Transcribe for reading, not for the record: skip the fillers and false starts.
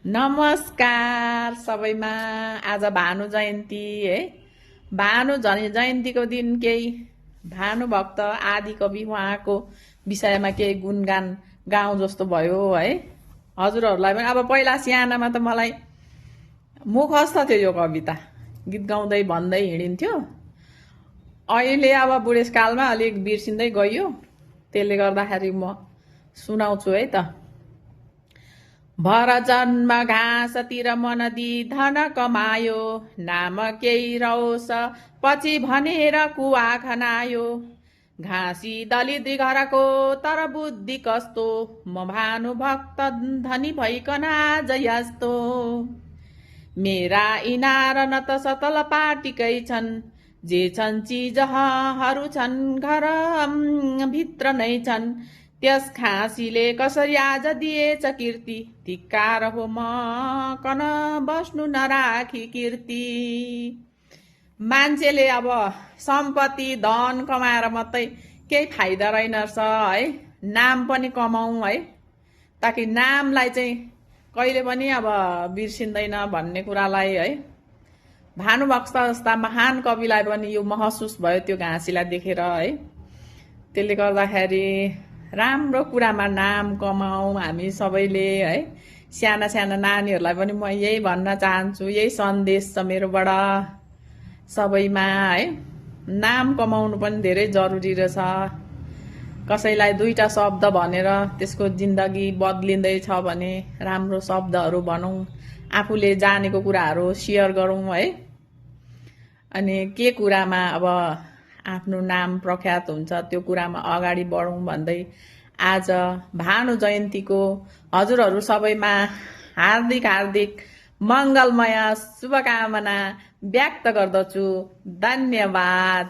नमस्कार सबैमा। आज भानु जयन्ती है। भानु जयन्तीको दिन केही भानुभक्त आदिकवि उहाँको विषयमा केही गुणगान गाउँ जस्तो भयो है। हजुरहरूलाई पनि अब पहिला सानामा त मलाई मुखस्थ थियो यो कविता, गीत गाउँदै भन्दै हिँडिन्थ्यो। अहिले अब बुढेसकालमा अलिक बिर्सिँदै गयो, त्यसले गर्दाखेरि म सुनाउँछु है त। भर जन्म घाँसतिर मन दि धन कमायो, नाम केही रहोस् पछि भनेर कुवा खनायो। घाँसी दलित घरको तर बुद्धि कस्तो, म भानुभक्त धनी भइकन आज यस्तो। मेरा इनार न त सतल पाटीकै छन्, जे छन् चिजहरू छन् घर भित्र नै छन्। त्यस खाँसीले कसरी आज दिएछ कीर्ति, धिक्कार हो म कन बस्नु नराखी कीर्ति। मान्छेले अब सम्पत्ति धन कमाएर मात्रै केही फाइदा रहेन रहेछ है। नाम पनि कमाउँ है, ताकि नामलाई चाहिँ कहिले पनि अब बिर्सिँदैन भन्ने कुरालाई है। भानुभक्त जस्ता महान कविलाई पनि यो महसुस भयो त्यो घाँसीलाई देखेर है। त्यसले गर्दाखेरि राम्रो कुरामा नाम कमाऊ हामी सबैले है। साना साना नानीहरूलाई पनि म यही भन्न चाहन्छु, यही सन्देश छ मेरोबाट सबैमा है। नाम कमाउनु पनि धेरै जरुरी रहेछ। कसैलाई दुईटा शब्द भनेर त्यसको जिन्दगी बदलिँदैछ भने राम्रो शब्दहरू भनौँ, आफूले जानेको कुराहरू सेयर गरौँ है। अनि के कुरामा अब आफ्नो नाम प्रख्यात हुन्छ त्यो कुरामा अगाडि बढौँ भन्दै आज भानु जयन्तीको हजुरहरू सबैमा हार्दिक हार्दिक मङ्गलमय शुभकामना व्यक्त गर्दछु। धन्यवाद।